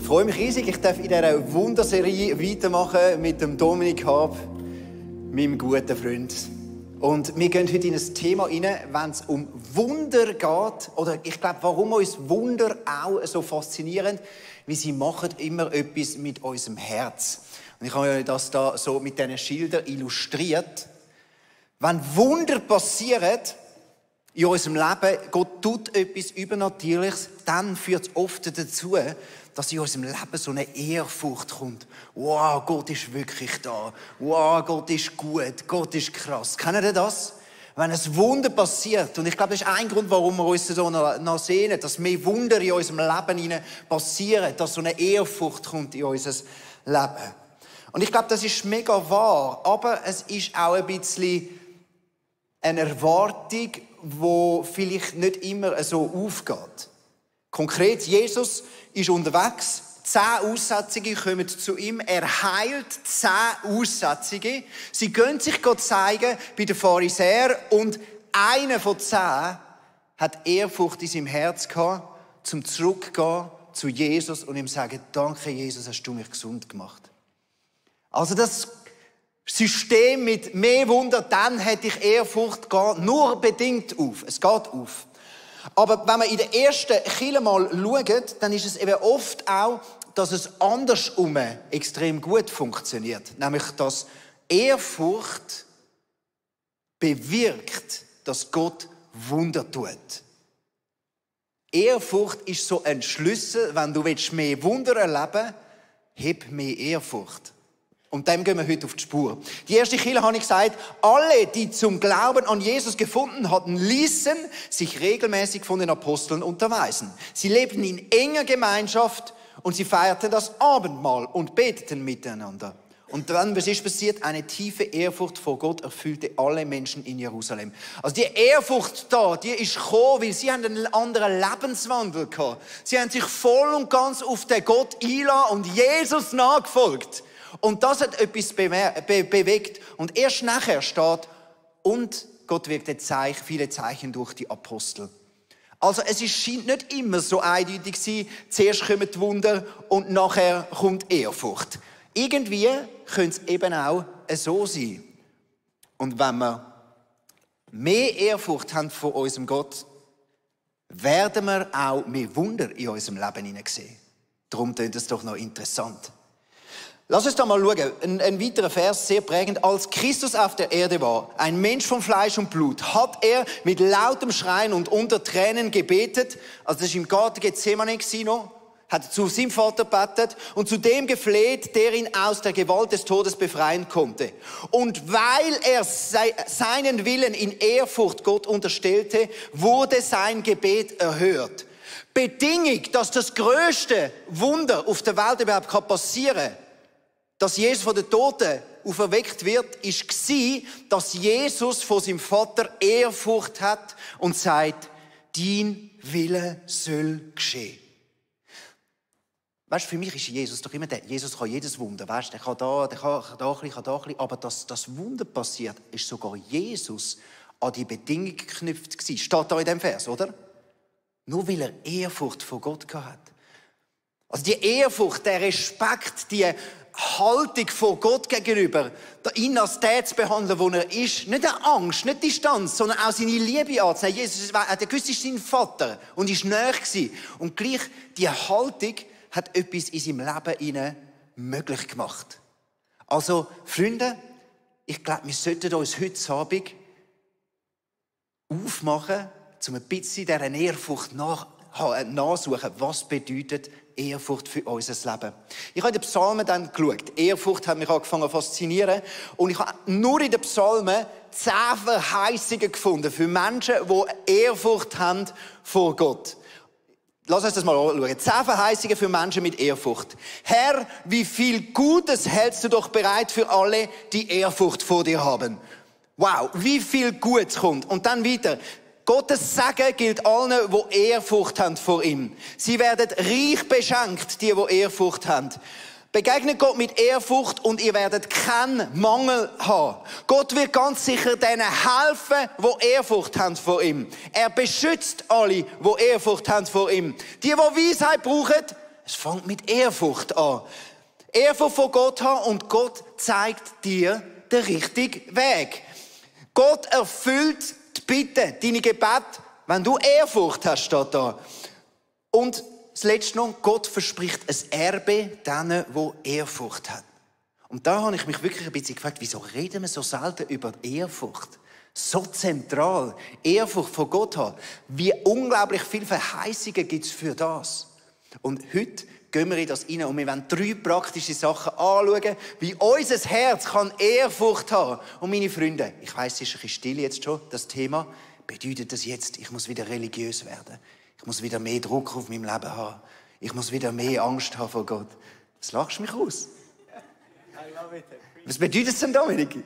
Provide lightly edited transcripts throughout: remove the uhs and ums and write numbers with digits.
freue mich riesig, ich darf in dieser Wunderserie weitermachen mit dem Dominik Haab, meinem guten Freund. Und wir gehen heute in ein Thema rein, wenn es um Wunder geht. Oder ich glaube, warum uns Wunder auch so faszinieren, wie sie machen immer etwas mit unserem Herz. Und ich habe das da so mit diesen Schildern illustriert. Wenn Wunder passieren in unserem Leben, Gott tut etwas Übernatürliches, dann führt es oft dazu, dass in unserem Leben so eine Ehrfurcht kommt. Wow, Gott ist wirklich da. Wow, Gott ist gut. Gott ist krass. Kennt ihr das? Wenn ein Wunder passiert, und ich glaube, das ist ein Grund, warum wir uns so noch sehnen, dass mehr Wunder in unserem Leben passieren, dass so eine Ehrfurcht kommt in unser Leben. Und ich glaube, das ist mega wahr, aber es ist auch ein bisschen eine Erwartung, die vielleicht nicht immer so aufgeht. Konkret, Jesus ist unterwegs, 10 Aussätzige kommen zu ihm, er heilt 10 Aussätzige. Sie gehen sich Gott zeigen bei den Pharisäern und einer von 10 hat Ehrfurcht in seinem Herz gehabt, zum zurückgehen zu Jesus und ihm sagen, danke Jesus, hast du mich gesund gemacht. Also das System mit mehr Wunder, dann hätte ich Ehrfurcht, geht nur bedingt auf. Es geht auf. Aber wenn man in der ersten Kirche mal schaut, dann ist es eben oft auch, dass es andersrum extrem gut funktioniert. Nämlich, dass Ehrfurcht bewirkt, dass Gott Wunder tut. Ehrfurcht ist so ein Schlüssel, wenn du mehr Wunder erleben willst, hab mehr Ehrfurcht. Und dem gehen wir heute auf die Spur. Die erste Kirche, habe ich gesagt, alle, die zum Glauben an Jesus gefunden hatten, ließen sich regelmäßig von den Aposteln unterweisen. Sie lebten in enger Gemeinschaft und sie feierten das Abendmahl und beteten miteinander. Und dann, was ist passiert? Eine tiefe Ehrfurcht vor Gott erfüllte alle Menschen in Jerusalem. Also die Ehrfurcht da, die ist gekommen, weil sie haben einen anderen Lebenswandel gehabt. Sie haben sich voll und ganz auf den Gott eingelassen und Jesus nachgefolgt. Und das hat etwas bewegt. Und erst nachher steht, und Gott wirkte viele Zeichen durch die Apostel. Also es scheint nicht immer so eindeutig zu sein, zuerst kommen die Wunder und nachher kommt Ehrfurcht. Irgendwie könnte es eben auch so sein. Und wenn wir mehr Ehrfurcht haben vor unserem Gott, werden wir auch mehr Wunder in unserem Leben sehen. Darum klingt es doch noch interessant. Lass uns da mal schauen. Ein weiterer Vers, sehr prägend. Als Christus auf der Erde war, ein Mensch von Fleisch und Blut, hat er mit lautem Schreien und unter Tränen gebetet. Also das war im Garten Gethsemane noch. Hat zu seinem Vater gebetet und zu dem gefleht, der ihn aus der Gewalt des Todes befreien konnte. Und weil er seinen Willen in Ehrfurcht Gott unterstellte, wurde sein Gebet erhört. Bedingung, dass das größte Wunder auf der Welt überhaupt passieren kann, dass Jesus von den Toten auferweckt wird, war, dass Jesus von seinem Vater Ehrfurcht hat und sagt, dein Wille soll geschehen. Weißt du, für mich ist Jesus doch immer der, Jesus kann jedes Wunder, weißt du, der kann da ein bisschen, aber dass das Wunder passiert, ist sogar Jesus an die Bedingung geknüpft gewesen. Steht da in dem Vers, oder? Nur weil er Ehrfurcht vor Gott hat. Also die Ehrfurcht, der Respekt, die Haltung vor Gott gegenüber, ihn als der zu behandeln, wo er ist, nicht eine Angst, nicht Distanz, sondern auch seine Liebe anzunehmen. Jesus hat gewusst, ist sein Vater und ist nahe gewesen. Und gleich die Haltung hat etwas in seinem Leben möglich gemacht. Also, Freunde, ich glaube, wir sollten uns heute Abend aufmachen, um ein bisschen dieser Ehrfurcht nachsuchen, was bedeutet Ehrfurcht für unser Leben. Ich habe in den Psalmen dann geschaut. Ehrfurcht hat mich angefangen zu faszinieren. Und ich habe nur in den Psalmen 10 Verheißungen gefunden für Menschen, die Ehrfurcht haben vor Gott. Lass uns das mal anschauen. 10 Verheißungen für Menschen mit Ehrfurcht. Herr, wie viel Gutes hältst du doch bereit für alle, die Ehrfurcht vor dir haben. Wow, wie viel Gutes kommt. Und dann weiter. Gottes Segen gilt allen, die Ehrfurcht haben vor ihm. Sie werden reich beschenkt, die Ehrfurcht haben. Begegnet Gott mit Ehrfurcht und ihr werdet keinen Mangel haben. Gott wird ganz sicher denen helfen, die Ehrfurcht haben vor ihm. Er beschützt alle, die Ehrfurcht haben vor ihm. Die Weisheit brauchen, Es fängt mit Ehrfurcht an. Ehrfurcht vor Gott haben und Gott zeigt dir den richtigen Weg. Gott erfüllt die Bitte, deine Gebete, wenn du Ehrfurcht hast, steht da. Und das Letzte noch, Gott verspricht ein Erbe denen, die Ehrfurcht haben. Und da habe ich mich wirklich ein bisschen gefragt, wieso reden wir so selten über Ehrfurcht? So zentral, Ehrfurcht vor Gott haben. Wie unglaublich viele Verheißungen gibt es für das. Und heute gehen wir in das rein und wir wollen 3 praktische Sachen anschauen, wie unser Herz kann Ehrfurcht haben. Und meine Freunde, ich weiss, es ist ein bisschen still jetzt schon, das Thema. Bedeutet das jetzt, ich muss wieder religiös werden? Ich muss wieder mehr Druck auf meinem Leben haben? Ich muss wieder mehr Angst haben vor Gott? Was lachst du mich aus? Was bedeutet es denn, Dominik?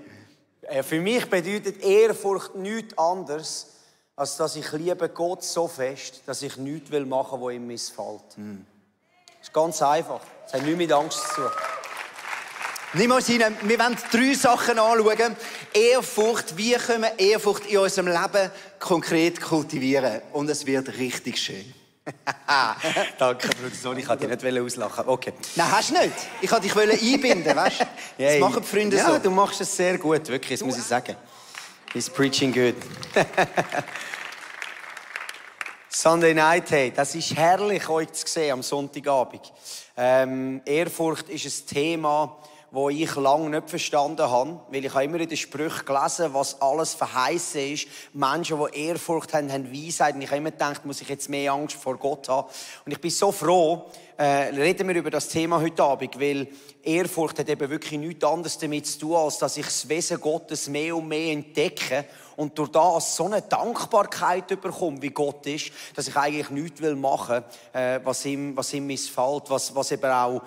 Für mich bedeutet Ehrfurcht nichts anderes, als dass ich liebe Gott so fest, dass ich nichts machen will, was ihm missfällt. Das ist ganz einfach. Es hat nichts mit Angst zu tun. Nimm uns rein. Wir wollen 3 Sachen anschauen. Ehrfurcht. Wie können wir Ehrfurcht in unserem Leben konkret kultivieren? Und es wird richtig schön. Danke, Bruder Sohn. Ich wollte dich nicht auslachen. Okay. Nein, hast du nicht. Ich wollte dich einbinden, weißt du? Das machen die Freunde so. Ja, du machst es sehr gut, wirklich, das muss ich sagen. He's preaching good. Sunday Night, hey, das ist herrlich, euch zu sehen am Sonntagabend. Ehrfurcht ist ein Thema, das ich lange nicht verstanden habe, weil ich habe immer in den Sprüchen gelesen, was alles verheißen ist. Menschen, die Ehrfurcht haben, haben Weisheit. Und ich habe immer gedacht, muss ich jetzt mehr Angst vor Gott haben. Und ich bin so froh, reden wir über das Thema heute Abend, weil Ehrfurcht hat eben wirklich nichts anderes damit zu tun, als dass ich das Wesen Gottes mehr und mehr entdecke und durch das so eine Dankbarkeit bekomme, wie Gott ist, dass ich eigentlich nichts machen will, was ihm missfällt, was eben auch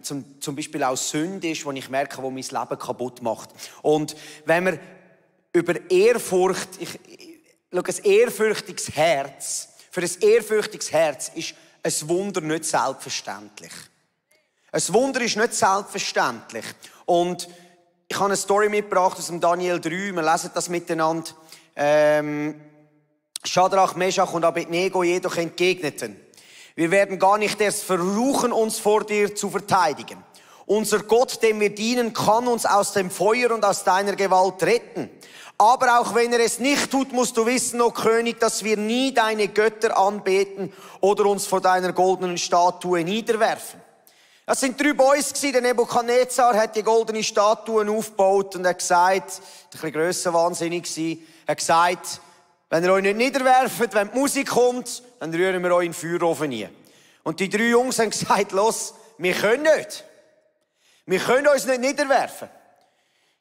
zum Beispiel auch Sünde ist, wo ich merke, wo mein Leben kaputt macht. Und wenn wir über Ehrfurcht, schau, ein ehrfürchtiges Herz, für ein ehrfürchtiges Herz ist ein Wunder nicht selbstverständlich. Ein Wunder ist nicht selbstverständlich. Und ich habe eine Story mitgebracht aus dem Daniel 3. Wir lesen das miteinander. Schadrach, Meschach und Abednego jedoch entgegneten: Wir werden gar nicht erst versuchen, uns vor dir zu verteidigen. Unser Gott, dem wir dienen, kann uns aus dem Feuer und aus deiner Gewalt retten. Aber auch wenn er es nicht tut, musst du wissen, o König, dass wir nie deine Götter anbeten oder uns vor deiner goldenen Statue niederwerfen. Das sind 3 Boys gewesen. Der Nebukadnezar hat die goldene Statuen aufgebaut und er hat gesagt, ein bisschen grössenwahnsinnig gewesen, er hat gesagt, wenn ihr euch nicht niederwerft, wenn die Musik kommt, dann rühren wir euch in den Feuerofen rein. Und die 3 Jungs haben gesagt, los, wir können nicht. Wir können uns nicht niederwerfen.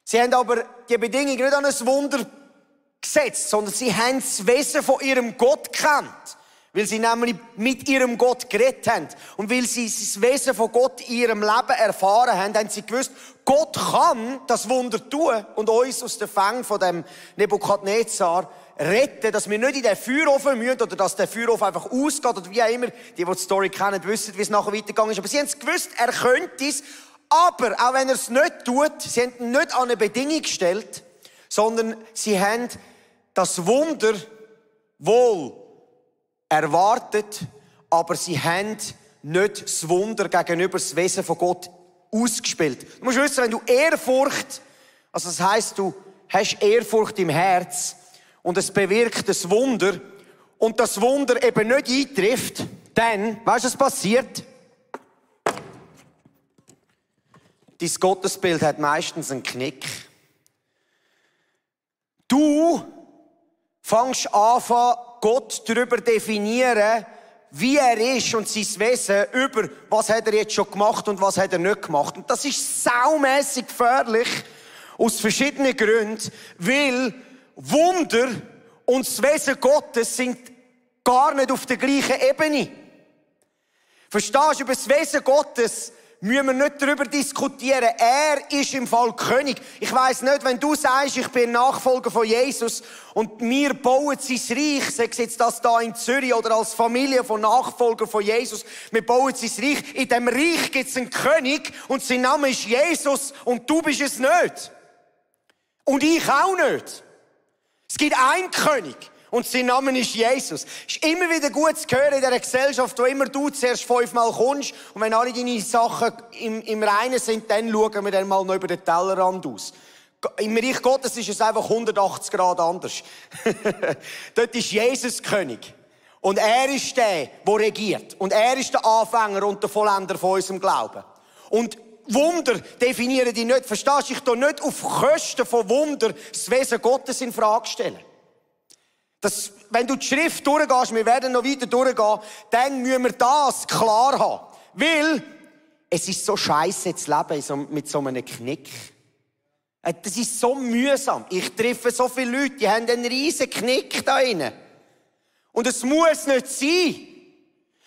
Sie haben aber die Bedingung nicht an ein Wunder gesetzt, sondern sie haben das Wesen von ihrem Gott gekannt. Weil sie nämlich mit ihrem Gott geredet haben. Und weil sie das Wesen von Gott in ihrem Leben erfahren haben, haben sie gewusst, Gott kann das Wunder tun und uns aus den Fängen von dem Nebukadnezar retten, dass wir nicht in den Feuerofen müssen oder dass der Feuerofen einfach ausgeht oder wie auch immer. Die Story kennen, wissen, wie es nachher weitergegangen ist. Aber sie haben es gewusst, er könnte es. Aber auch wenn er es nicht tut, sie haben ihn nicht an eine Bedingung gestellt, sondern sie haben das Wunder wohl erwartet, aber sie haben nicht das Wunder gegenüber das Wesen von Gott ausgespielt. Du musst wissen, wenn du Ehrfurcht, also das heisst, du hast Ehrfurcht im Herz und es bewirkt das Wunder und das Wunder eben nicht eintrifft, dann, weißt du, was passiert? Dein Gottesbild hat meistens einen Knick. Du fängst an, Gott darüber definieren, wie er ist und sein Wesen über, was hat er jetzt schon gemacht und was hat er nicht gemacht. Und das ist saumässig gefährlich, aus verschiedenen Gründen, weil Wunder und das Wesen Gottes sind gar nicht auf der gleichen Ebene. Verstehst du, über das Wesen Gottes müssen wir nicht darüber diskutieren. Er ist im Fall König. Ich weiss nicht, wenn du sagst, ich bin Nachfolger von Jesus und wir bauen sein Reich, sei es jetzt das da in Zürich oder als Familie von Nachfolgern von Jesus, wir bauen sein Reich. In diesem Reich gibt es einen König und sein Name ist Jesus und du bist es nicht. Und ich auch nicht. Es gibt einen König Und sein Name ist Jesus. Es ist immer wieder gut zu hören in dieser Gesellschaft, wo immer du zuerst 5-mal kommst. Und wenn alle deine Sachen im Reinen sind, dann schauen wir dann mal noch über den Tellerrand aus. Im Reich Gottes ist es einfach 180 Grad anders. Dort ist Jesus König. Und er ist der regiert. Und er ist der Anfänger und der Vollender von unserem Glauben. Und Wunder definieren die nicht. Verstehst du? Ich tue nicht auf Kosten von Wunder das Wesen Gottes in Frage stellen. Wenn du die Schrift durchgehst, wir werden noch weiter durchgehen, dann müssen wir das klar haben. Weil es ist so scheiße zu leben mit so einem Knick. Das ist so mühsam. Ich treffe so viele Leute, die haben einen riesen Knick da drin. Und es muss nicht sein.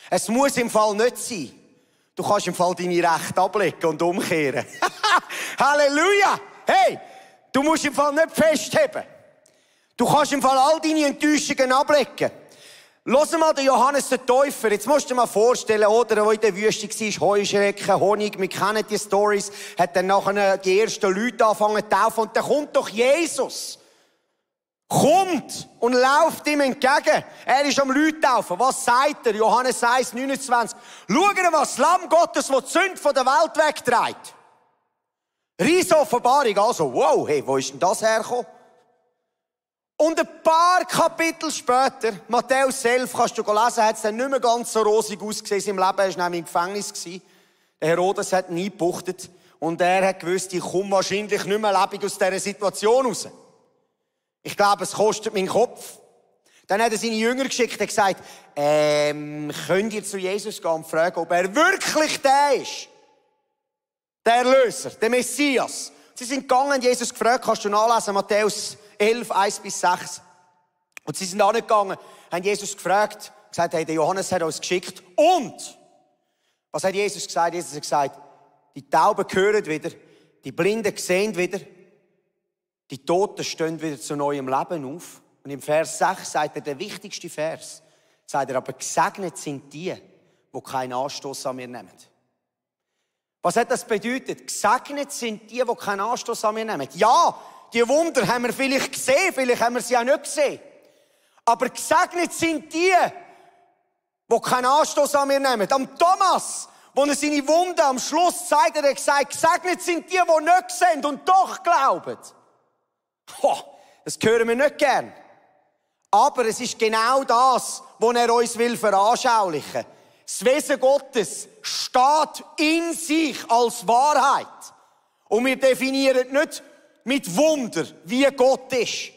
Es muss im Fall nicht sein. Du kannst im Fall deine Rechte ablegen und umkehren. Halleluja! Hey, du musst im Fall nicht festheben. Du kannst im Fall all deine Enttäuschungen ablegen. Lass mal den Johannes den Täufer. Jetzt musst du dir mal vorstellen, oder, der in der Wüste war, Heuschrecken, Honig, wir kennen die Stories, hat dann nachher die ersten Leute angefangen zu taufen und dann kommt doch Jesus. Kommt und lauft ihm entgegen. Er ist am Leute taufen. Was sagt er? Johannes 1, 29. Schaut ihr, was das Lamm Gottes, das die Sünde von der Welt wegträgt. Riesen Offenbarung. Also, wow, hey, wo ist denn das hergekommen? Und ein paar Kapitel später, Matthäus 11, kannst du lesen, hat es dann nicht mehr ganz so rosig ausgesehen im Leben. Er war nämlich im Gefängnis. Der Herodes hat ihn eingebuchtet. Und er hat gewusst, ich komme wahrscheinlich nicht mehr lebendig aus dieser Situation raus. Ich glaube, es kostet meinen Kopf. Dann hat er seine Jünger geschickt und gesagt, könnt ihr zu Jesus gehen und fragen, ob er wirklich der ist? Der Erlöser, der Messias. Sie sind gegangen und Jesus gefragt, kannst du nachlesen, Matthäus 11, 1-6. Und sie sind angegangen, haben Jesus gefragt, gesagt, hey, der Johannes hat uns geschickt. Und, was hat Jesus gesagt? Jesus hat gesagt, die Tauben hören wieder, die Blinden sehen wieder, die Toten stehen wieder zu neuem Leben auf. Und im Vers 6 sagt er, der wichtigste Vers, sagt er, aber gesegnet sind die keinen Anstoß an mir nehmen. Was hat das bedeutet? Gesegnet sind die keinen Anstoß an mir nehmen. Ja, die Wunder haben wir vielleicht gesehen, vielleicht haben wir sie auch nicht gesehen. Aber gesegnet sind die keinen Anstoß an mir nehmen. Am Thomas, wo er seine Wunder am Schluss zeigt, hat er gesagt, gesegnet sind die nicht sehen und doch glauben. Das hören wir nicht gern. Aber es ist genau das, was er uns veranschaulichen will. Das Wesen Gottes steht in sich als Wahrheit. Und wir definieren nicht mit Wunder, wie Gott ist,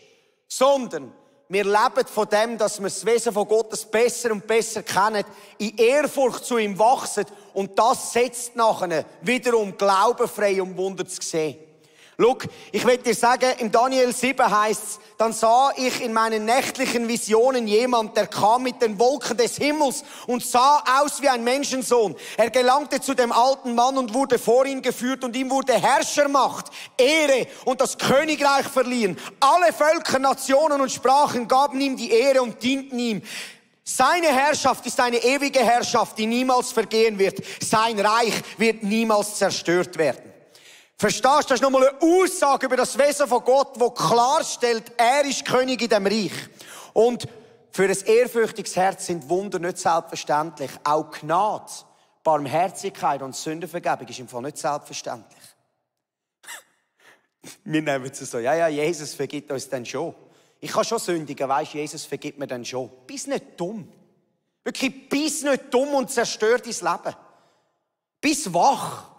sondern wir leben von dem, dass wir das Wesen von Gottes besser und besser kennen, in Ehrfurcht zu ihm wachsen und das setzt nachher wiederum Glauben frei, um Wunder zu sehen. Schau, ich will dir sagen, im Daniel 7 heißt es, dann sah ich in meinen nächtlichen Visionen jemand, der kam mit den Wolken des Himmels und sah aus wie ein Menschensohn. Er gelangte zu dem alten Mann und wurde vor ihn geführt und ihm wurde Herrschermacht, Ehre und das Königreich verliehen. Alle Völker, Nationen und Sprachen gaben ihm die Ehre und dienten ihm. Seine Herrschaft ist eine ewige Herrschaft, die niemals vergehen wird. Sein Reich wird niemals zerstört werden. Verstehst du, das ist nochmal eine Aussage über das Wesen von Gott, die klarstellt, er ist König in dem Reich. Und für ein ehrfürchtiges Herz sind Wunder nicht selbstverständlich. Auch Gnade, Barmherzigkeit und Sündenvergebung ist im Fall nicht selbstverständlich. Wir nehmen es so, ja, Jesus vergibt uns dann schon. Ich kann schon sündigen, weisst, Jesus vergibt mir dann schon. Bist nicht dumm. Wirklich, bist nicht dumm und zerstört dein Leben. Bist wach.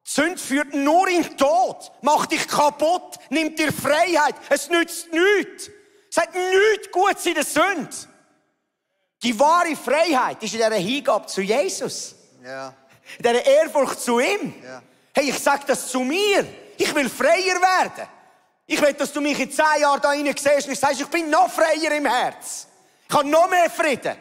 Die Sünde führt nur in den Tod, macht dich kaputt, nimmt dir Freiheit. Es nützt nichts. Es hat nichts Gutes in der Sünde. Die wahre Freiheit ist in dieser Hingabe zu Jesus. Ja. In dieser Ehrfurcht zu ihm. Ja. Hey, ich sage das zu mir. Ich will freier werden. Ich will, dass du mich in 10 Jahren da rein siehst und ich sage, ich bin noch freier im Herz. Ich habe noch mehr Frieden.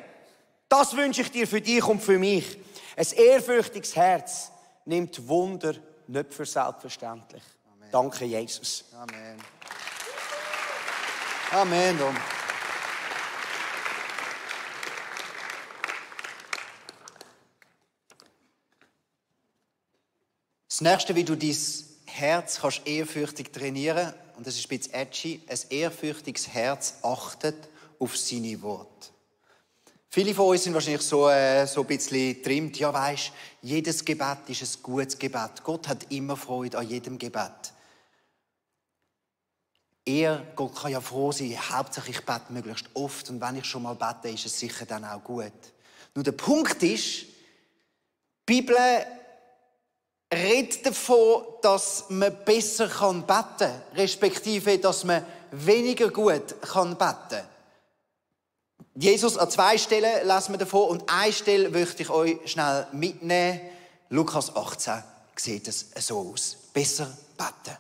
Das wünsche ich dir für dich und für mich. Ein ehrfürchtiges Herz nimmt Wunder nicht für selbstverständlich. Amen. Danke, Jesus. Amen. Amen. Das Nächste, wie du dein Herz kannst ehrfürchtig trainieren, und das ist ein bisschen edgy, ein ehrfürchtiges Herz achtet auf seine Worte. Viele von uns sind wahrscheinlich so ein bisschen getrimmt. Ja, weisst, jedes Gebet ist ein gutes Gebet. Gott hat immer Freude an jedem Gebet. Gott kann ja froh sein, hauptsächlich ich bete möglichst oft. Und wenn ich schon mal bete, ist es sicher dann auch gut. Nur der Punkt ist, die Bibel redet davon, dass man besser beten kann, respektive, dass man weniger gut beten kann. Jesus an 2 Stellen lesen wir davon und eine Stelle möchte ich euch schnell mitnehmen. Lukas 18 sieht es so aus. Besser beten.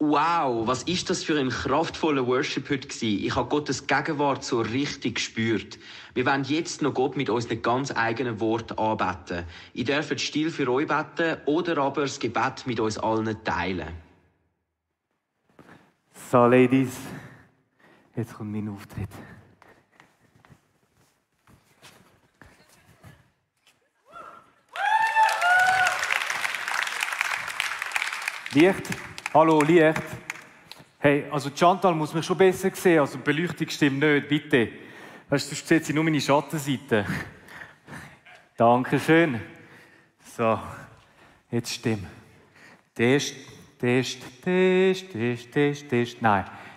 Wow, was ist das für ein kraftvoller Worship heute gewesen? Ich habe Gottes Gegenwart so richtig gespürt. Wir wollen jetzt noch Gott mit unseren ganz eigenen Worten anbeten. Ihr dürft still für euch beten oder aber das Gebet mit uns allen teilen. So, Ladies, jetzt kommt mein Auftritt. Licht? Hallo, Licht. Hey, also Chantal muss mich schon besser sehen, also die Beleuchtung stimmt nicht, bitte. Weißt du, sonst sieht sie nur meine Schattenseite. Dankeschön. So, jetzt stimmt. Test. Nein,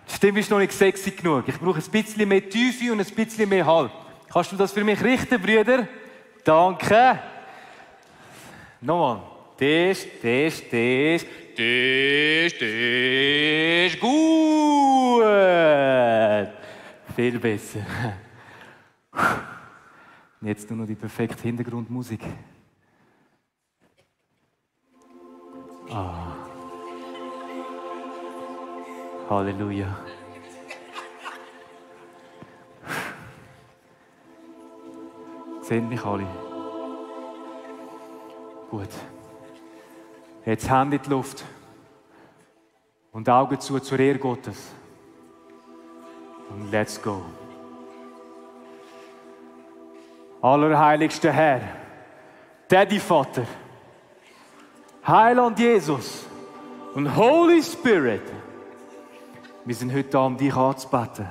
die Stimme ist noch nicht sexy genug. Ich brauche ein bisschen mehr Tiefe und ein bisschen mehr Halt. Kannst du das für mich richten, Brüder? Danke. Nochmal. Test. Gut. Viel besser. Und jetzt nur noch die perfekte Hintergrundmusik. Halleluja. Sehen mich alle? Gut. Jetzt Hände in die Luft und Augen zu zur Ehre Gottes. Und let's go. Allerheiligster Herr, Daddy Vater, Heiland Jesus und Holy Spirit, wir sind heute da, um dich anzubeten.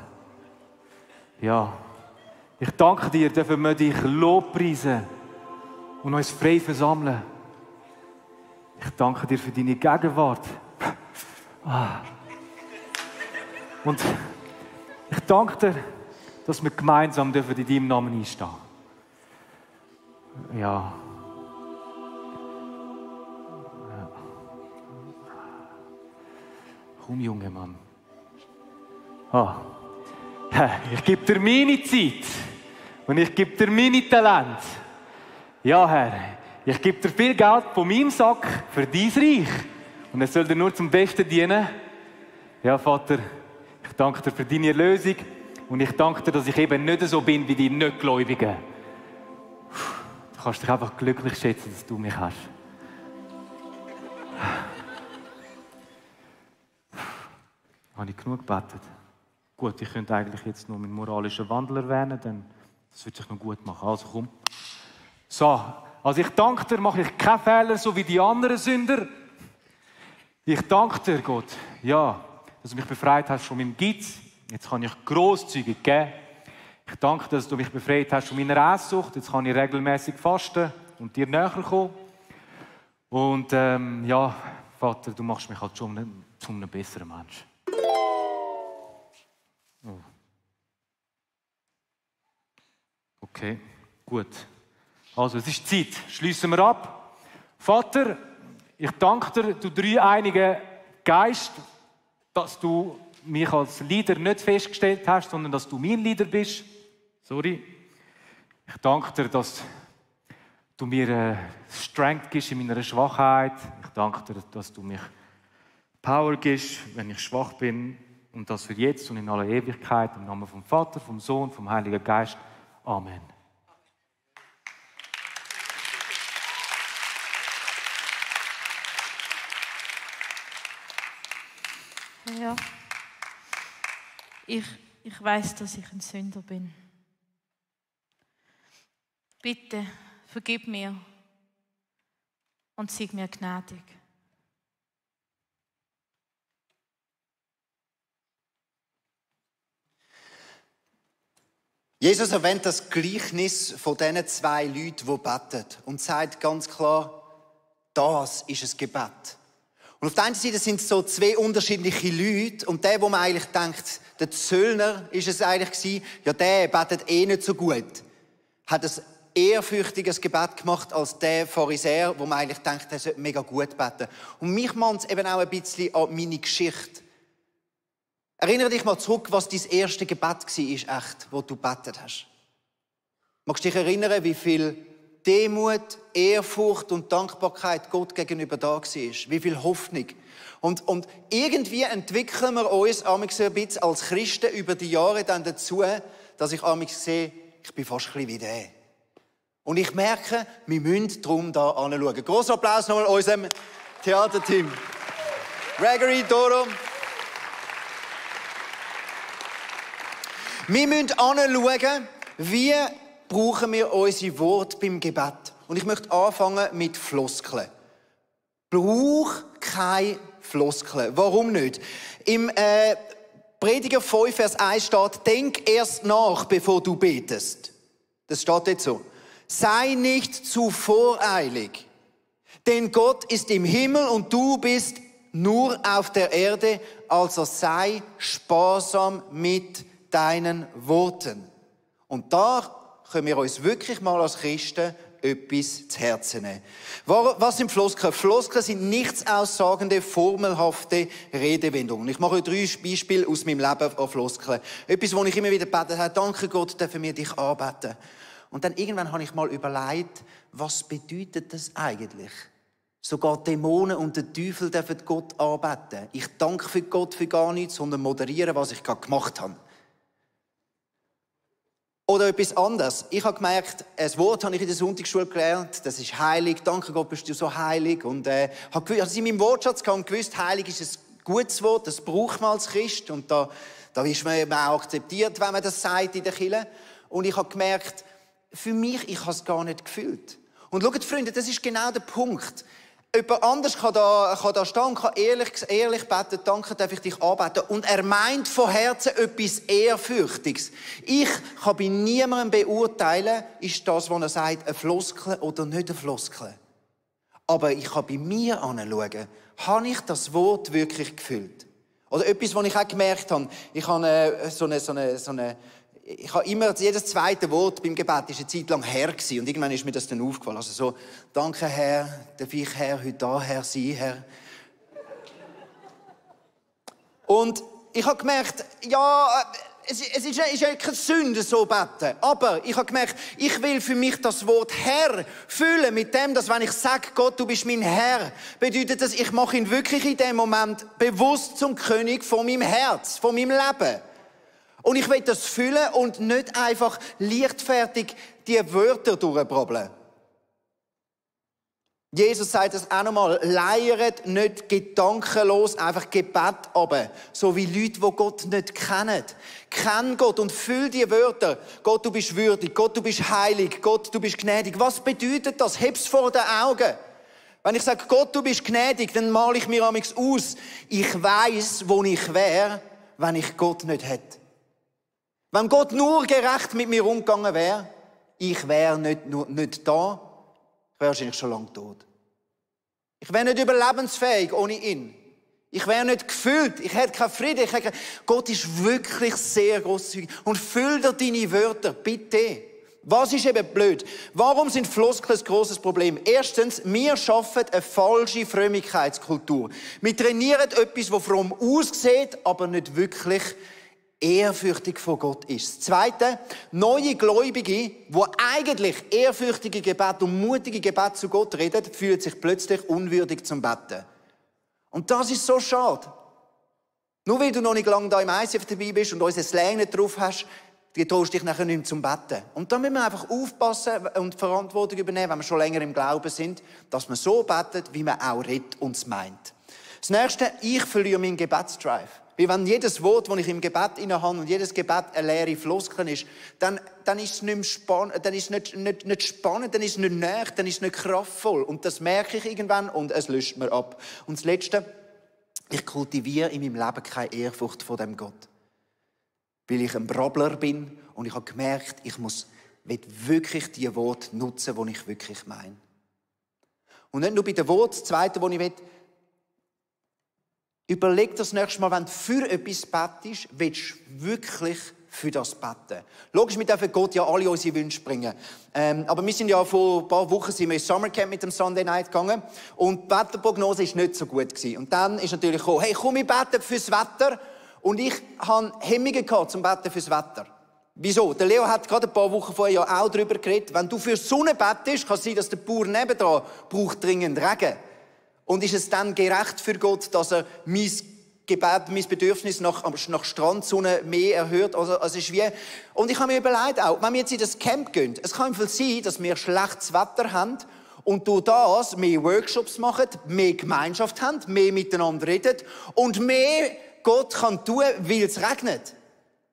Ja, ich danke dir, dürfen wir dich lobpreisen und uns frei versammeln. Ich danke dir für deine Gegenwart. Und ich danke dir, dass wir gemeinsam in deinem Namen einstehen dürfen. Ja. Komm, junger Mann. Ich gebe dir meine Zeit und ich gebe dir meine Talente. Ja, Herr, ich gebe dir viel Geld von meinem Sack für dein Reich. Und es soll dir nur zum Besten dienen. Ja, Vater, ich danke dir für deine Erlösung und ich danke dir, dass ich eben nicht so bin wie die Nichtgläubigen. Du kannst dich einfach glücklich schätzen, dass du mich hast. Habe ich genug gebetet? Gut, ich könnte eigentlich jetzt nur meinen moralischen Wandel erwähnen, denn das würde sich noch gut machen. Also komm. So, also ich danke dir, mache ich keine Fehler, so wie die anderen Sünder. Ich danke dir, Gott, ja, dass du mich befreit hast von meinem Geiz. Jetzt kann ich grosszügig geben. Ich danke dir, dass du mich befreit hast von meiner Esssucht. Jetzt kann ich regelmäßig fasten und dir näher kommen. Und ja, Vater, du machst mich halt schon zu einem besseren Mensch. Oh. Okay, gut. Also, es ist Zeit. Schliessen wir ab. Vater, ich danke dir, du dreieiniger Geist, dass du mich als Leader nicht festgestellt hast, sondern dass du mein Leader bist. Sorry. Ich danke dir, dass du mir Strength gibst in meiner Schwachheit. Ich danke dir, dass du mich Power gibst, wenn ich schwach bin. Und das für jetzt und in aller Ewigkeit. Im Namen vom Vater, vom Sohn, vom Heiligen Geist. Amen. Ja. Ich weiß, dass ich ein Sünder bin. Bitte, vergib mir und sei mir gnädig. Jesus erwähnt das Gleichnis von diesen zwei Leuten, die beten und sagt ganz klar, das ist ein Gebet. Und auf der einen Seite sind es so zwei unterschiedliche Leute und der, wo man eigentlich denkt, der Zöllner ist es eigentlich gewesen, ja, der betet eh nicht so gut. Hat ein ehrfürchtiges Gebet gemacht als der Pharisäer, wo man eigentlich denkt, der sollte mega gut beten. Und mich mahnt es eben auch ein bisschen an meine Geschichte. Erinnere dich mal zurück, was dein erste Gebet war, echt, wo du gebetet hast. Magst du dich erinnern, wie viel Demut, Ehrfurcht und Dankbarkeit Gott gegenüber da war? Wie viel Hoffnung. Und irgendwie entwickeln wir uns amigs ein bisschen als Christen über die Jahre dann dazu, dass ich amigs sehe, ich bin fast ein bisschen wie der. Und ich merke, wir müssen darum da anschauen. Grossen Applaus nochmal unserem Theaterteam. Gregory, Doro. Wir müssen anschauen, wie brauchen wir unsere Worte beim Gebet. Und ich möchte anfangen mit Floskeln. Brauch keine Floskeln. Warum nicht? Im Prediger 5, Vers 1 steht, denk erst nach, bevor du betest. Das steht jetzt so. Sei nicht zu voreilig, denn Gott ist im Himmel und du bist nur auf der Erde, also sei sparsam mit deinen Worten. Und da können wir uns wirklich mal als Christen etwas zu Herzen nehmen. Was sind Floskeln? Floskeln sind nichts aussagende, formelhafte Redewendungen. Ich mache euch 3 Beispiele aus meinem Leben an Floskeln. Etwas, wo ich immer wieder bete habe, danke Gott, dürfen wir dich anbeten. Und dann irgendwann habe ich mal überlegt, was bedeutet das eigentlich? Sogar Dämonen und der Teufel dürfen Gott anbeten. Ich danke für Gott für gar nichts, sondern moderieren, was ich gerade gemacht habe. Oder etwas anderes. Ich habe gemerkt, ein Wort habe ich in der Sonntagsschule gelernt, das ist heilig. Danke Gott, bist du so heilig. Und habe es in meinem Wortschatz gewusst, heilig ist ein gutes Wort, das braucht man als Christ. Und da ist man auch akzeptiert, wenn man das sagt in der Kirche. Und ich habe gemerkt, für mich, ich habe es gar nicht gefühlt. Und schaut, Freunde, das ist genau der Punkt. Jemand anders kann da stehen und kann ehrlich beten, danke, darf ich dich anbeten. Und er meint von Herzen etwas Ehrfürchtiges. Ich kann bei niemandem beurteilen, ist das, was er sagt, eine Floskel oder nicht eine Floskel. Aber ich kann bei mir anschauen, habe ich das Wort wirklich gefühlt? Oder etwas, was ich auch gemerkt habe, ich habe ich habe immer, jedes zweite Wort beim Gebet war eine Zeit lang Herr gewesen. Und irgendwann ist mir das dann aufgefallen. Also so, danke Herr, darf ich Herr heute da, Herr, Sie, Herr. Und ich habe gemerkt, ja, es ist ja keine Sünde, so beten. Aber ich habe gemerkt, ich will für mich das Wort Herr füllen mit dem, dass wenn ich sage, Gott, du bist mein Herr, bedeutet das, ich mache ihn wirklich in dem Moment bewusst zum König von meinem Herz, von meinem Leben. Und ich will das füllen und nicht einfach leichtfertig die Wörter durchbrabbeln. Jesus sagt das auch nochmal, leiert nicht gedankenlos einfach Gebet ab, so wie Leute, die Gott nicht kennen. Kenn Gott und füll die Wörter. Gott, du bist würdig, Gott, du bist heilig, Gott, du bist gnädig. Was bedeutet das? Heb's vor den Augen. Wenn ich sage, Gott, du bist gnädig, dann male ich mir amigs aus. Ich weiss, wo ich wäre, wenn ich Gott nicht hätte. Wenn Gott nur gerecht mit mir umgegangen wäre, ich wäre nicht da, ich wäre wahrscheinlich schon lange tot. Ich wäre nicht überlebensfähig ohne ihn. Ich wäre nicht gefüllt, ich hätte keinen Frieden. Gott ist wirklich sehr grosszügig. Und füll dir deine Wörter, bitte. Was ist eben blöd? Warum sind Floskeln ein grosses Problem? Erstens, wir schaffen eine falsche Frömmigkeitskultur. Wir trainieren etwas, das fromm aussieht, aber nicht wirklich ehrfürchtig vor Gott ist. Das Zweite, neue Gläubige, die eigentlich ehrfürchtige Gebete und mutige Gebete zu Gott reden, fühlen sich plötzlich unwürdig zum Beten. Und das ist so schade. Nur weil du noch nicht lange da im ICF dabei bist und unseren Slang nicht drauf hast, traust dich nachher nicht mehr zum Beten. Und da müssen wir einfach aufpassen und Verantwortung übernehmen, wenn wir schon länger im Glauben sind, dass man so betet, wie man auch redet und es meint. Das Nächste, ich verliere meinen Gebetsdrive. Weil wenn jedes Wort, das ich im Gebet inne habe und jedes Gebet eine leere Floskel ist, dann ist es nicht mehr spannend, dann ist es nicht spannend, dann ist es nicht näher, dann ist es nicht kraftvoll. Und das merke ich irgendwann und es löscht mir ab. Und das Letzte, ich kultiviere in meinem Leben keine Ehrfurcht vor dem Gott. weil ich ein Brabbler bin und ich habe gemerkt, ich will wirklich die Worte nutzen, die ich wirklich meine. Und nicht nur bei den Worten, das Zweite, das ich will, überleg dir das nächste Mal, wenn du für etwas betest, willst du wirklich für das beten. Logisch, wir dürfen Gott ja alle unsere Wünsche bringen. Aber wir sind ja vor ein paar Wochen sind wir ins Summercamp mit dem Sunday Night gegangen und die Wetterprognose war nicht so gut gewesen. Und dann ist natürlich gekommen, hey, komm, wir beten fürs Wetter. Und ich hatte Hemmungen zum Beten fürs Wetter. Wieso? Der Leo hat gerade ein paar Wochen vorher ja auch darüber geredet. Wenn du für Sonne betest, kann es sein, dass der Bauer nebendran braucht dringend Regen. Und ist es dann gerecht für Gott, dass er mein Gebet, mein Bedürfnis nach Strandsonne mehr erhört? Also ist wie. Und ich habe mir überlegt auch, wenn wir jetzt in das Camp gehen, es kann viel sein, dass wir schlechtes Wetter haben und durch das mehr Workshops machen, mehr Gemeinschaft haben, mehr miteinander reden und mehr Gott kann tun, weil es regnet.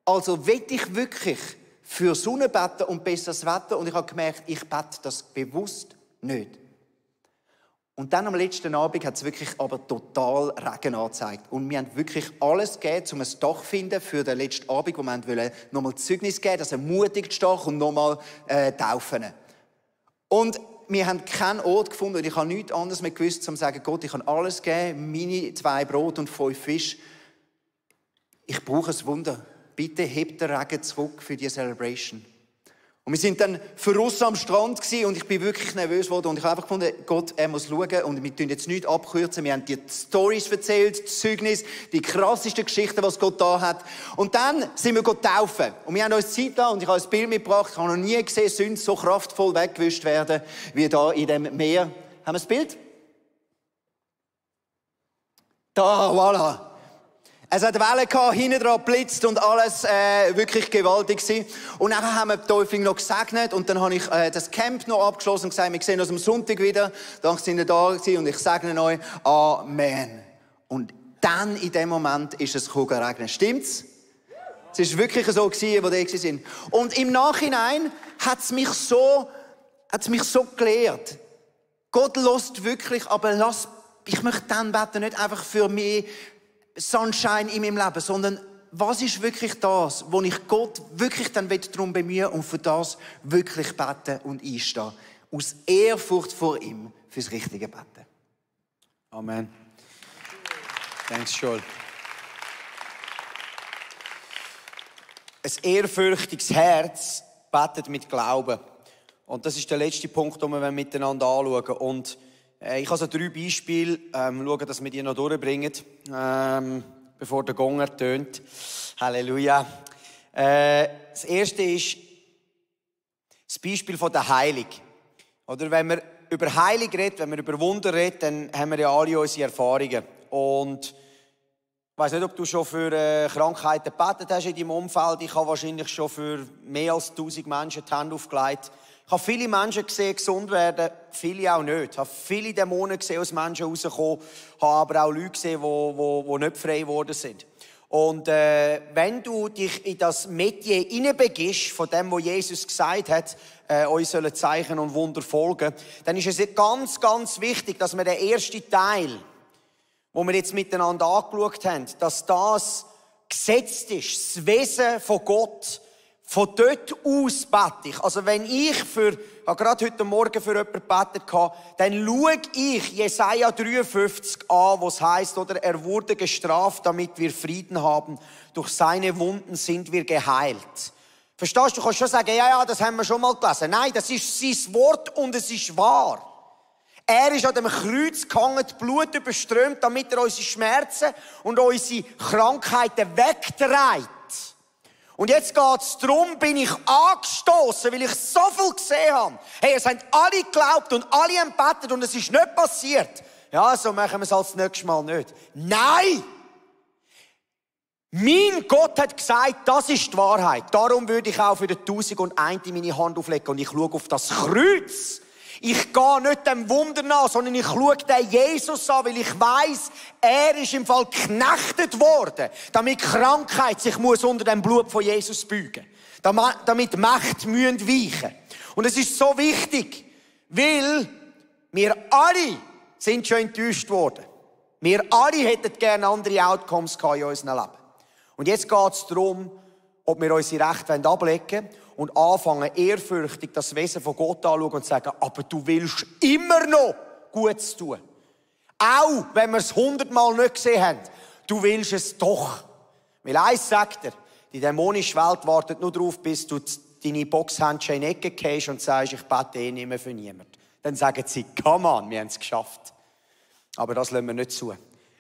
Also will ich wirklich für Sonne beten und besseres Wetter. Und ich habe gemerkt, ich bete das bewusst nicht. Und dann am letzten Abend hat es wirklich aber total Regen angezeigt. Und wir haben wirklich alles gegeben, um ein Dach zu finden für den letzten Abend, wo wir nochmal Zeugnis geben, dass er mutig steht und nochmal taufen. Und wir haben keinen Ort gefunden und ich habe nichts anderes mehr gewusst, um zu sagen, Gott, ich kann alles geben, meine 2 Brot und 5 Fisch. Ich brauche ein Wunder. Bitte hebt den Regen zurück für die Celebration. Und wir sind dann verrissen am Strand gewesen und ich bin wirklich nervös geworden und ich habe einfach gefunden, Gott, er muss schauen und wir tun jetzt nichts abkürzen. Wir haben die Storys erzählt, die Zeugnis, die krassesten Geschichten, was Gott da hat. Und dann sind wir taufen. Und wir haben uns Zeit da und ich habe ein Bild mitgebracht. Ich habe noch nie gesehen, Sünden so kraftvoll weggewischt werden, wie da in dem Meer. Haben wir das Bild? Da, voilà. Es hat Wellen gehabt, hinten dran blitzt und alles wirklich gewaltig gewesen. Und dann haben wir die Täufling noch gesegnet und dann habe ich das Camp noch abgeschlossen und gesagt, wir sehen uns am Sonntag wieder. Danke, sind ihr da gewesen und ich segne euch. Amen. Und dann in dem Moment ist es regnen. Stimmt's? Es war wirklich so gewesen, wo die sind. Und im Nachhinein hat es mich so gelehrt. Gott lässt wirklich, aber ich möchte dann beten, nicht einfach für mich Sunshine in meinem Leben, sondern was ist wirklich das, wo ich Gott wirklich dann darum bemühen und für das wirklich beten und einstehen. Aus Ehrfurcht vor ihm fürs richtige Beten. Amen. Thanks, Joel. Ein ehrfürchtiges Herz betet mit Glauben. Und das ist der letzte Punkt, den wir miteinander anschauen. Und ich habe so 3 Beispiele, schauen, dass wir die noch durchbringen, bevor der Gong ertönt. Halleluja. Das erste ist das Beispiel von der Heilung. Oder wenn wir über Heilung reden, wenn wir über Wunder reden, dann haben wir ja alle unsere Erfahrungen. Und ich weiss nicht, ob du schon für Krankheiten gebetet hast in deinem Umfeld. Ich habe wahrscheinlich schon für mehr als 1000 Menschen die Hände aufgelegt. Ich habe viele Menschen gesehen, gesund werden, viele auch nicht. Ich habe viele Dämonen gesehen, aus Menschen rauskommen, habe aber auch Leute gesehen, die nicht frei geworden sind. Und wenn du dich in das Metier hineinbegibst, von dem, was Jesus gesagt hat, euch sollen Zeichen und Wunder folgen, dann ist es ganz, ganz wichtig, dass wir den ersten Teil, wo wir jetzt miteinander angeschaut haben, dass das gesetzt ist, das Wesen von Gott. Von dort aus bete ich. Also wenn ich habe gerade heute Morgen für jemanden gebetet, dann schaue ich Jesaja 53 an, wo es heisst, oder, er wurde gestraft, damit wir Frieden haben. Durch seine Wunden sind wir geheilt. Verstehst du? Du kannst schon sagen, ja, das haben wir schon mal gelesen. Nein, das ist sein Wort und es ist wahr. Er ist an dem Kreuz gehangen, Blut überströmt, damit er unsere Schmerzen und unsere Krankheiten wegträgt. Und jetzt geht es darum, bin ich angestoßen, weil ich so viel gesehen habe. Hey, es haben alle geglaubt und alle haben gebetet und es ist nicht passiert. Ja, so machen wir es als nächstes Mal nicht. Nein! Mein Gott hat gesagt, das ist die Wahrheit. Darum würde ich auch für den 1001 meine Hand auflegen und ich schaue auf das Kreuz. Ich gehe nicht dem Wunder nach, sondern ich schaue den Jesus an, weil ich weiss, er ist im Fall geknechtet worden, damit Krankheit sich muss unter dem Blut von Jesus beugen. Damit Mächte weichen. Und es ist so wichtig, weil wir alle sind schon enttäuscht worden. Wir alle hätten gerne andere Outcomes gehabt in unserem Leben. Und jetzt geht es darum, ob wir unsere Rechte ablegen wollen und anfangen, ehrfürchtig das Wesen von Gott anzuschauen und sagen, aber du willst immer noch Gutes tun. Auch wenn wir es 100-mal nicht gesehen haben, du willst es doch. Weil eins sagt er, die dämonische Welt wartet nur darauf, bis du deine Boxhandschuhe in die Ecke gehst und sagst, ich bete eh nicht mehr für niemanden. Dann sagen sie, come on, wir haben es geschafft. Aber das lassen wir nicht zu.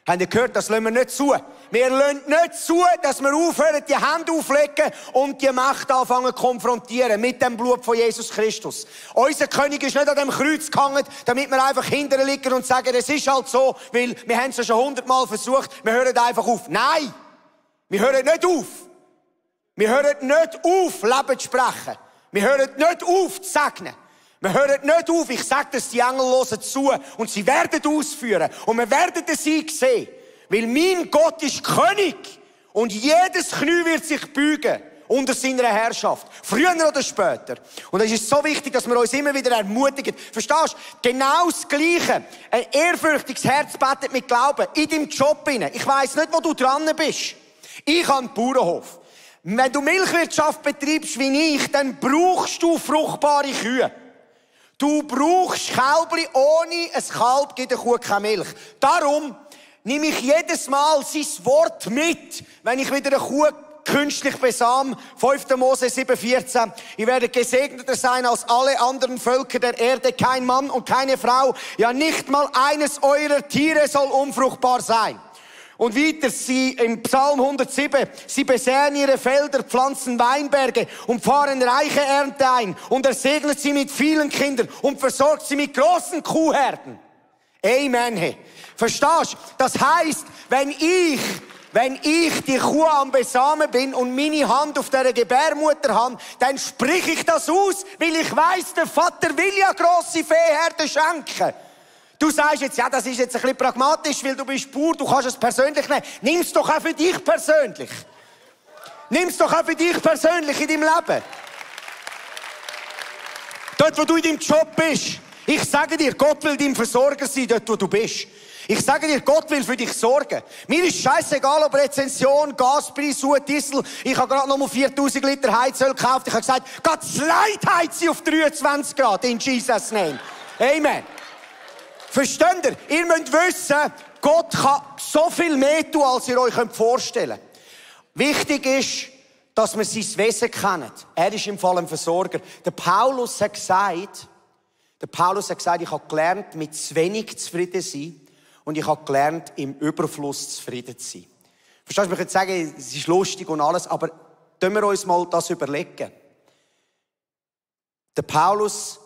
Habt ihr gehört, das lassen wir nicht zu. Wir lassen nicht zu, dass wir aufhören, die Hände auflegen und die Mächte anfangen zu konfrontieren mit dem Blut von Jesus Christus. Unser König ist nicht an dem Kreuz gehangen, damit wir einfach hinterher liegen und sagen, es ist halt so, weil wir haben es ja schon 100-mal versucht, wir hören einfach auf. Nein! Wir hören nicht auf. Wir hören nicht auf, Leben zu sprechen. Wir hören nicht auf, zu segnen. Wir hören nicht auf, ich sage das, die Engel hören zu und sie werden ausführen. Und wir werden den Sieg sehen. Weil mein Gott ist König. Und jedes Knie wird sich beugen unter seiner Herrschaft. Früher oder später. Und es ist so wichtig, dass wir uns immer wieder ermutigen. Verstehst du? Genau das Gleiche. Ein ehrfürchtiges Herz betet mit Glauben. In deinem Job hinein. Ich weiss nicht, wo du dran bist. Ich habe einen Bauernhof. Wenn du Milchwirtschaft betreibst wie ich, dann brauchst du fruchtbare Kühe. Du brauchst Kälbli, ohne ein Kalb gibt eine Kuh keine Milch. Darum nehme ich jedes Mal sein Wort mit, wenn ich wieder eine Kuh künstlich besam. 5. Mose 7,14. Ihr werdet gesegneter sein als alle anderen Völker der Erde. Kein Mann und keine Frau, ja nicht mal eines eurer Tiere soll unfruchtbar sein. Und weiter, sie im Psalm 107, sie besäen ihre Felder, pflanzen Weinberge und fahren reiche Ernte ein und er segnet sie mit vielen Kindern und versorgt sie mit großen Kuhherden. Amen. Hey. Verstehst du? Das heisst, wenn ich die Kuh am Besamen bin und meine Hand auf der Gebärmutter habe, dann sprich ich das aus, weil ich weiss, der Vater will ja grosse Viehherden schenken. Du sagst jetzt, ja, das ist jetzt ein bisschen pragmatisch, weil du bist Bauer, du kannst es persönlich nehmen. Nimm es doch auch für dich persönlich. Nimm es doch auch für dich persönlich in deinem Leben. Dort, wo du in deinem Job bist. Ich sage dir, Gott will dein Versorger sein, dort, wo du bist. Ich sage dir, Gott will für dich sorgen. Mir ist scheißegal, ob Rezension, Gaspreis, Diesel. Ich habe gerade noch mal 4000 Liter Heizöl gekauft. Ich habe gesagt, Gottes Leid heizt sie auf 23 Grad, in Jesus' name. Amen. Versteht ihr? Ihr müsst wissen, Gott kann so viel mehr tun, als ihr euch vorstellen könnt. Wichtig ist, dass wir sein Wesen kennen. Er ist im Fall ein Versorger. Der Paulus hat gesagt, ich habe gelernt, mit zu wenig zufrieden zu sein und ich habe gelernt, im Überfluss zufrieden zu sein. Verstehst du? Wir können sagen, es ist lustig und alles, aber tun wir uns mal das überlegen. Der Paulus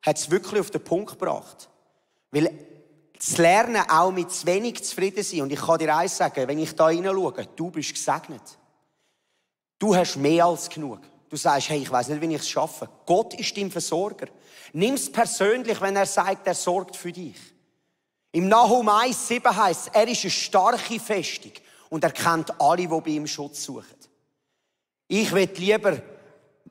hat es wirklich auf den Punkt gebracht. Weil das Lernen auch mit zu wenig zufrieden sein. Und ich kann dir eins sagen, wenn ich da hineinschaue, du bist gesegnet. Du hast mehr als genug. Du sagst, hey, ich weiss nicht, wie ich es schaffe. Gott ist dein Versorger. Nimm es persönlich, wenn er sagt, er sorgt für dich. Im Nahum 1,7 heisst es, er ist eine starke Festung und er kennt alle, die bei ihm Schutz suchen. Ich will lieber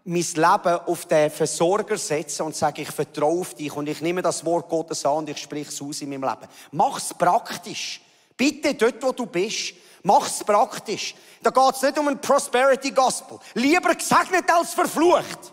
mein Leben auf den Versorger setzen und sage, ich vertraue auf dich und ich nehme das Wort Gottes an und ich spreche es aus in meinem Leben. Mach's praktisch. Bitte dort, wo du bist, mach's praktisch. Da geht's nicht um ein Prosperity Gospel. Lieber gesegnet als verflucht.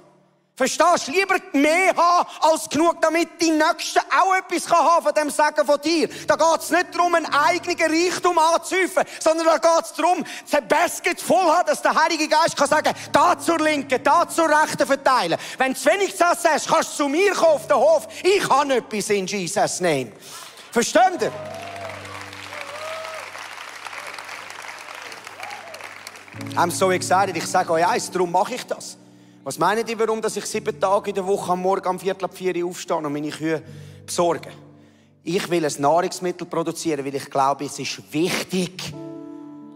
Verstehst du? Lieber mehr haben als genug, damit die Nächsten auch etwas haben von dem Segen von dir. Da geht's nicht darum, einen eigenen Reichtum anzuhäufen, sondern da geht's darum, das Basket voll haben, dass der Heilige Geist kann sagen, da zur Linken, da zur Rechten verteilen. Wenn du zu wenig zu essen hast, kannst du zu mir kommen auf den Hof. Ich habe etwas in Jesus' name. Versteht ihr? I'm so excited. Ich sage euch eins, darum mache ich das. Was meinen die, warum dass ich 7 Tage in der Woche am Morgen um 3:45 aufstehe und meine Kühe besorge? Ich will ein Nahrungsmittel produzieren, weil ich glaube, es ist wichtig.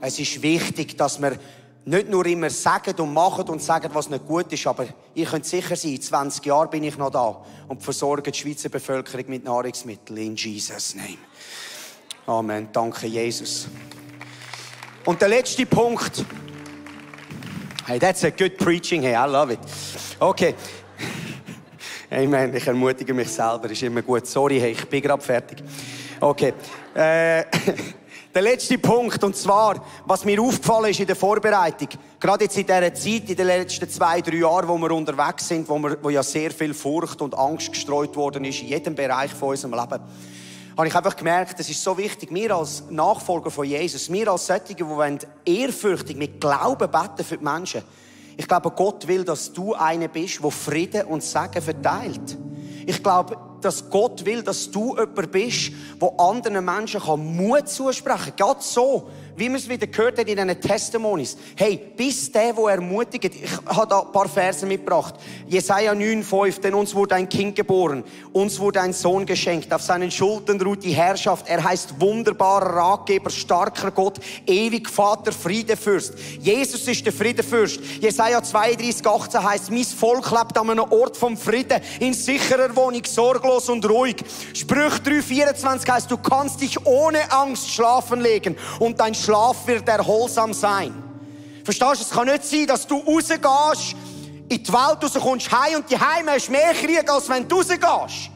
Es ist wichtig, dass wir nicht nur immer sagen und machen und sagen, was nicht gut ist, aber ihr könnt sicher sein, in 20 Jahren bin ich noch da und versorge die Schweizer Bevölkerung mit Nahrungsmitteln. In Jesus' name. Amen. Danke, Jesus. Und der letzte Punkt. Hey, that's a good preaching. Hey, I love it. Okay. Amen. Ich ermutige mich selber. Ist immer gut. Sorry, hey, ich bin gerade fertig. Okay. Der letzte Punkt, und zwar, was mir aufgefallen ist in der Vorbereitung, gerade jetzt in dieser Zeit, in den letzten 2-3 Jahren, wo wir unterwegs sind, wo ja sehr viel Furcht und Angst gestreut worden ist, in jedem Bereich von unserem Leben, habe ich einfach gemerkt, es ist so wichtig, wir als Nachfolger von Jesus, wir als solche, die ehrfürchtig mit Glauben beten für die Menschen. Ich glaube, Gott will, dass du einer bist, der Frieden und Segen verteilt. Ich glaube, dass Gott will, dass du jemand bist, der anderen Menschen Mut zusprechen kann. Gerade so, wie wir es wieder gehört haben in diesen Testimonies. Hey, bist der ermutigt. Ich habe da ein paar Verse mitgebracht. Jesaja 9,5, denn uns wurde ein Kind geboren, uns wurde ein Sohn geschenkt, auf seinen Schultern ruht die Herrschaft. Er heißt wunderbarer Ratgeber, starker Gott, ewig Vater, Friedefürst. Jesus ist der Friedefürst. Jesaja 32,18 heißt, mein Volk lebt an einem Ort vom Frieden, in sicherer Wohnung, sorglos und ruhig. Sprüche 3,24 heißt, du kannst dich ohne Angst schlafen legen und dein Schlaf wird erholsam sein. Verstehst du? Es kann nicht sein, dass du rausgehst, in die Welt rauskommst, heim und die Heime hast mehr Krieg, als wenn du rausgehst.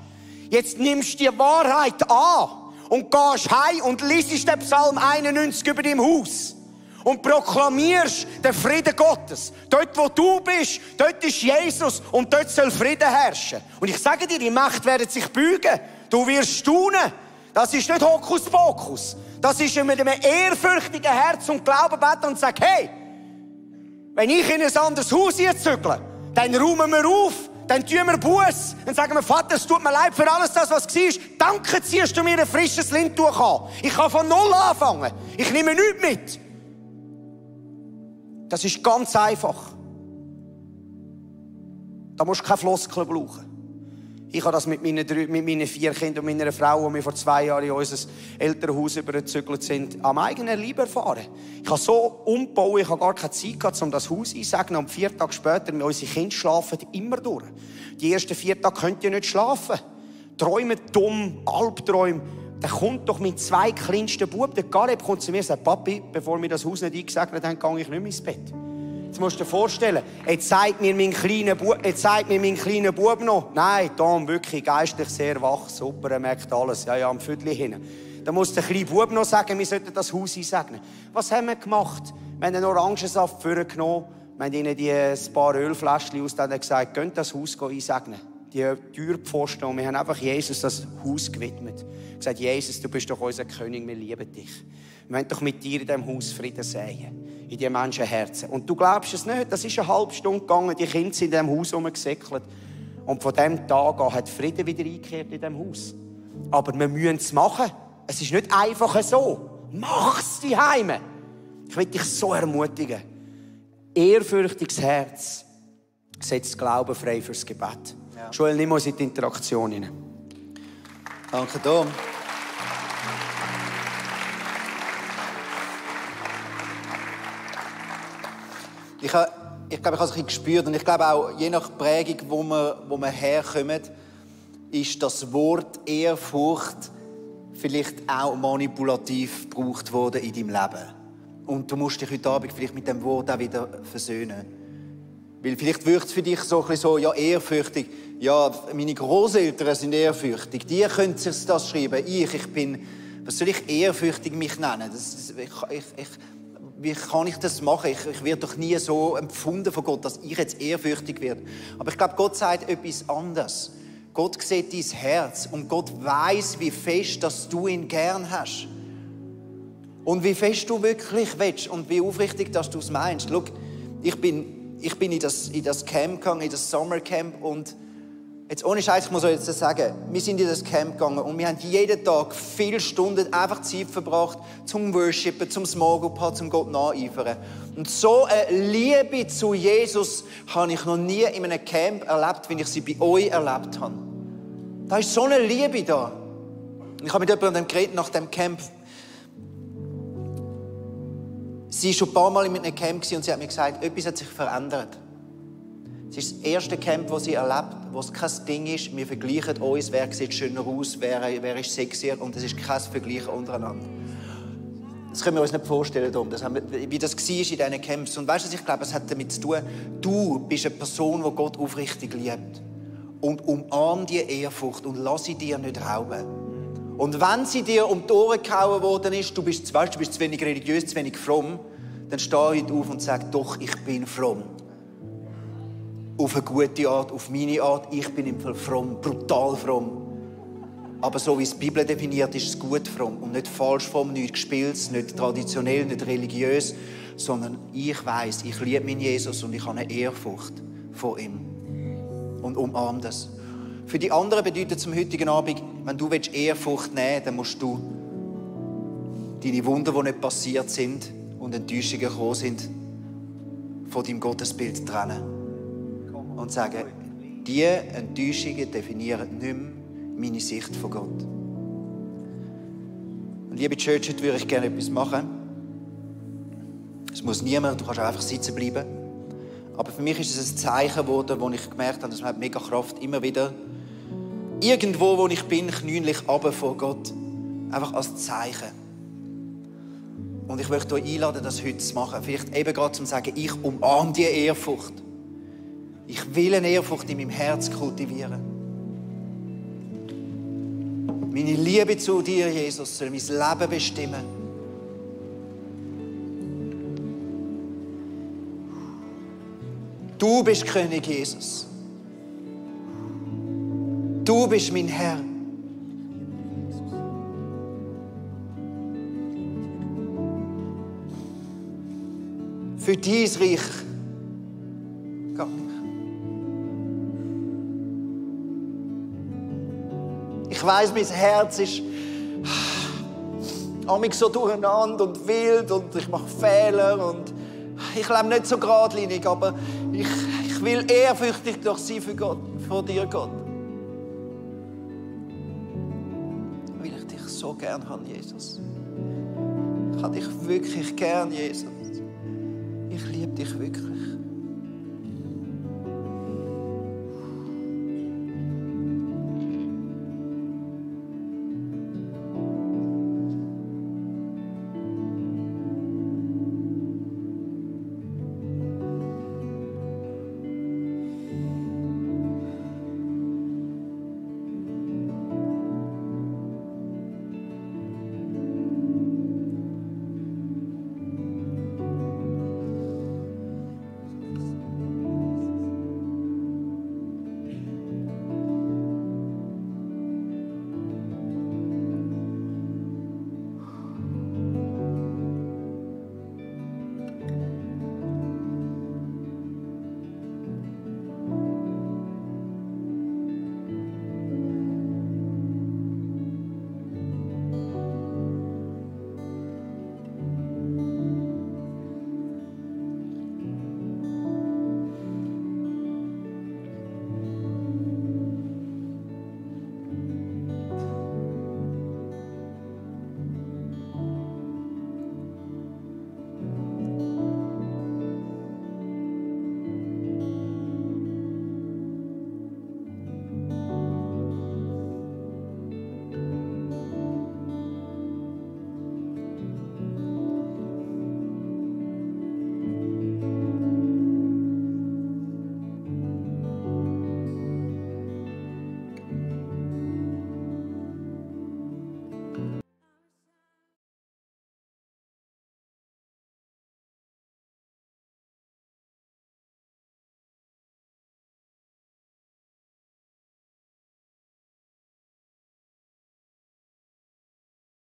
Jetzt nimmst du die Wahrheit an und gehst heim und liest den Psalm 91 über dein Haus. Und proklamierst den Frieden Gottes. Dort, wo du bist, dort ist Jesus und dort soll Frieden herrschen. Und ich sage dir, die Mächte werden sich beugen. Du wirst staunen. Das ist nicht Hokuspokus. Das ist mit einem ehrfürchtigen Herz und Glauben beten und sagen, hey, wenn ich in ein anderes Haus zügle, dann räumen wir auf, dann tun wir Buß, dann sagen wir, Vater, es tut mir leid für alles das, was war. Danke, ziehst du mir ein frisches Lindtuch an. Ich kann von null anfangen. Ich nehme nichts mit. Das ist ganz einfach. Da musst du keine Floskeln brauchen. Ich habe das mit meinen 4 Kindern und meiner Frau, die wir vor 2 Jahren in unser Elternhaus übergezügelt sind, am eigenen Leib erfahren. Ich habe so umgebaut, ich habe gar keine Zeit gehabt, um das Haus einzusegnen. Und 4 Tage später, unsere Kinder schlafen immer durch. Die ersten 4 Tage könnt ihr nicht schlafen. Träumen dumm, Albträume. Dann kommt doch mein 2 kleinsten Bub, der Caleb, kommt zu mir und sagt, Papi, bevor wir das Haus nicht eingesegnet haben, gehe ich nicht mehr ins Bett. Jetzt musst du dir vorstellen, jetzt zeigt mir mein kleiner Bub noch, nein, Tom, wirklich geistlich sehr wach, super, er merkt alles, ja, am Viertel hin. Dann muss der kleine Bub noch sagen, wir sollten das Haus einsegnen. Was haben wir gemacht? Wir haben einen Orangensaft vorgenommen, wir haben ihnen ein paar Ölfläschchen aus, dann gesagt, könnt das Haus einsegnen. Die Türpfosten, und wir haben einfach Jesus das Haus gewidmet. Gesagt, Jesus, du bist doch unser König, wir lieben dich. Wir wollen doch mit dir in diesem Haus Frieden säen. In die Menschenherzen. Und du glaubst es nicht, das ist eine halbe Stunde gegangen, die Kinder sind in diesem Haus herumgesäckelt. Und von diesem Tag an hat Frieden wieder eingekehrt in diesem Haus. Aber wir müssen es machen. Es ist nicht einfach so. Mach es die Heime. Ich will dich so ermutigen. Ehrfürchtiges Herz setzt Glauben frei fürs Gebet. Ja. Joel, nimm uns in die Interaktion hinein. Danke, Tom. Ich glaube, ich habe es ein bisschen gespürt und ich glaube auch, je nach Prägung, wo wir herkommen, ist das Wort Ehrfurcht vielleicht auch manipulativ gebraucht worden in deinem Leben. Und du musst dich heute Abend vielleicht mit dem Wort auch wieder versöhnen. Weil vielleicht wirkt es für dich so ein bisschen so, ja, ehrfürchtig. Ja, meine Großeltern sind ehrfürchtig. Die können sich das schreiben. Ich bin, was soll ich ehrfürchtig mich nennen? Wie kann ich das machen? Ich werde doch nie so empfunden von Gott, dass ich jetzt ehrfürchtig werde. Aber ich glaube, Gott sagt etwas anderes. Gott sieht dein Herz und Gott weiß, wie fest, dass du ihn gern hast. Und wie fest du wirklich willst und wie aufrichtig, dass du es meinst. Schau, ich bin in das Camp gegangen, in das Summercamp, und jetzt ohne Scheiß, ich muss euch jetzt sagen, wir sind in das Camp gegangen und wir haben jeden Tag viele Stunden einfach Zeit verbracht, zum Worshipen, zum Small Group haben, zum Gott nacheifern. Und so eine Liebe zu Jesus habe ich noch nie in einem Camp erlebt, wie ich sie bei euch erlebt habe. Da ist so eine Liebe da. Und ich habe mit jemandem geredet nach dem Camp. Sie war schon ein paar Mal mit einem Camp und sie hat mir gesagt, etwas hat sich verändert. Es ist das erste Camp, das sie erlebt, wo es kein Ding ist. Wir vergleichen uns, wer sieht schöner aus, wer ist sexier, und es ist kein Vergleich untereinander. Das können wir uns nicht vorstellen, wie das war in diesen Camps. Und weißt du, ich glaube, es hat damit zu tun, du bist eine Person, die Gott aufrichtig liebt. Und umarm die Ehrfurcht und lass sie dir nicht rauben. Und wenn sie dir um die Ohren gehauen worden ist, du bist zu wenig religiös, zu wenig fromm, dann steh heute auf und sag, doch, ich bin fromm. Auf eine gute Art, auf meine Art. Ich bin im Fall fromm, brutal fromm. Aber so wie es die Bibel definiert, ist es gut fromm. Und nicht falsch fromm, nicht gespielt, nicht traditionell, nicht religiös, sondern ich weiss, ich liebe meinen Jesus und ich habe eine Ehrfurcht vor ihm. Und umarme das. Für die anderen bedeutet es am heutigen Abend, wenn du Ehrfurcht nehmen willst, dann musst du deine Wunder, die nicht passiert sind und Enttäuschungen gekommen sind, von deinem Gottesbild trennen. Und sagen, diese Enttäuschungen definieren nicht mehr meine Sicht von Gott. Und liebe Church, heute würde ich gerne etwas machen. Es muss niemand, du kannst auch einfach sitzen bleiben. Aber für mich ist es ein Zeichen geworden, wo ich gemerkt habe, dass man mega Kraft immer wieder irgendwo, wo ich bin, knünlich runter vor Gott. Einfach als Zeichen. Und ich möchte euch einladen, das heute zu machen. Vielleicht eben gerade zum sagen, ich umarme die Ehrfurcht. Ich will eine Ehrfurcht in meinem Herz kultivieren. Meine Liebe zu dir, Jesus, soll mein Leben bestimmen. Du bist König, Jesus. Du bist mein Herr. Für dein Reich gehe ich. Ich weiss, mein Herz ist amig so durcheinander und wild und ich mache Fehler und ich lebe nicht so geradlinig, aber ich will ehrfürchtig doch sein für Gott, vor dir, Gott. Weil ich dich so gern habe, Jesus. Ich habe dich wirklich gern, Jesus. Ich liebe dich wirklich.